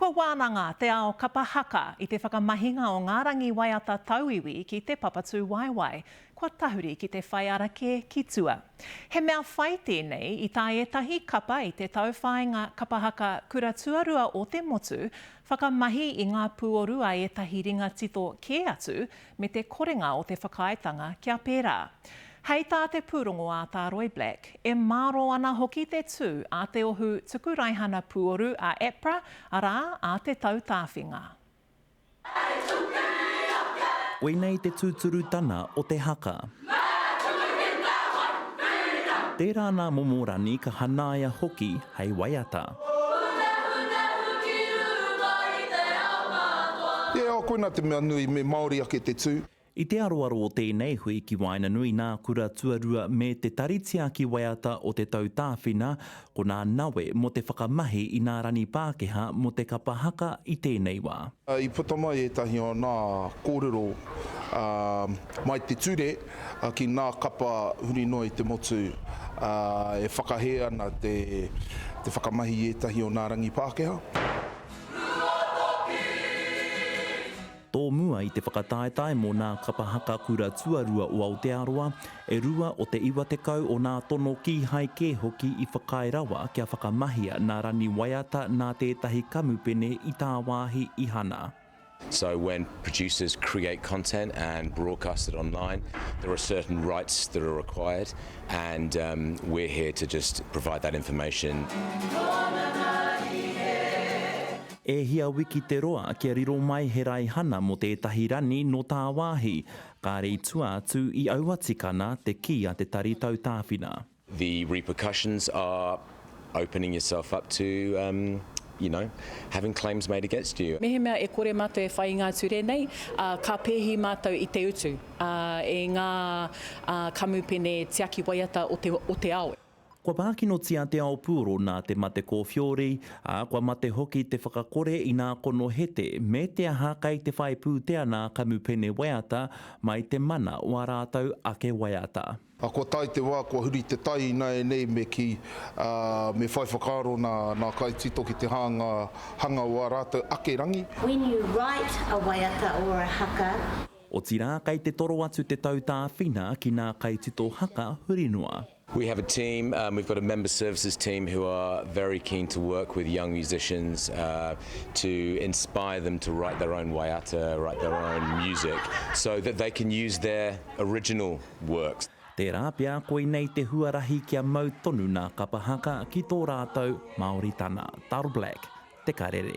Kua wānanga te ao kapa haka i te whakamahinga o ngā rangi waiata tauiwi ki te papatūwaewae, kua tahuri ki te whai ara kē ki tua. He mea whai tēnei i tā ētahi kapa i te tauwhāinga kapa haka kura tuarua o te motu whakamahi i ngā pūoru a ētahi ringa tito kē atu me te korenga o te whakaaetanga kia pērā. Hei tā te pūrongo a Tā Roy Black, e mārō ana hoki te tū a te ohu tuku raihana pūoru a APRA, arā, a Te Tautāwhinga. Koinei te tūturutana o te haka. Tērā nā momo rani ka hanaia hoki hei waiata. Yeah, koina te mea nui, me Māori ake te tū. I te aroaro o tēnei hui ki waenganui nā Kura Tuarua me Te Tari Tiaki Waiata o Te Tautāwhina, ko nā nawe mō te whakamahi i nā rani Pākehā mō te kapa haka i tēnei wā. I puta mai ētahi o nā kōrero mai te ture ki nā kapa huri noa i te motu e whakahē ana te whakamahi i ētahi o nā rangi Pākehā. Tōmua i te whakataetae mō nā kapa haka kura tuarua o Aotearoa, e rua o te 90 o nā tono kīhai kē hoki i whakaae rawa kia whakamahia nā rani waiata nā tētahi kamupene i tāwāhi i hana. So when producers create content and broadcast it online, there are certain rights that are required and we're here to just provide that information. E hia wiki te roa kia riro mai he raihana mō tētahi rani nō tāwāhi, kāre i tua atu i aua tikana te kī a te Tari Tautāwhina. The repercussions are opening yourself up to you know, having claims made against you. Mehemea e kore mātou e whai i ngā ture nei, ka pēhi mātou i te utu e ngā kamupene tiaki waiata o te ao. Kua pākinotia te ao puoro nā te mate kōwhiori, ā, kua mate hoki te whakakore i nā konohete, me te aha kei te whai pūtea nā kamupene waiata mai te mana o ā rātou ake waiata. Ā, kua tae te wā, kua huri te tai ināianei me kī, ā, me whai whakaaro nā, nā kaitito ki te hanga, hanga o ā rātou ake rangi. When you write a waiata or a haka. Otirā kei te toro atu te tautāwhina ki nā kaitito haka huri noa. We have a team, um, we've got a member services team who are very keen to work with young musicians uh, to inspire them to write their own waiata, write their own music, so that they can use their original works. Tērā pea koinei te huarahi kia mau tonu nā kapa haka ki tō rātou Māoritana. Taro Black, Te Karere.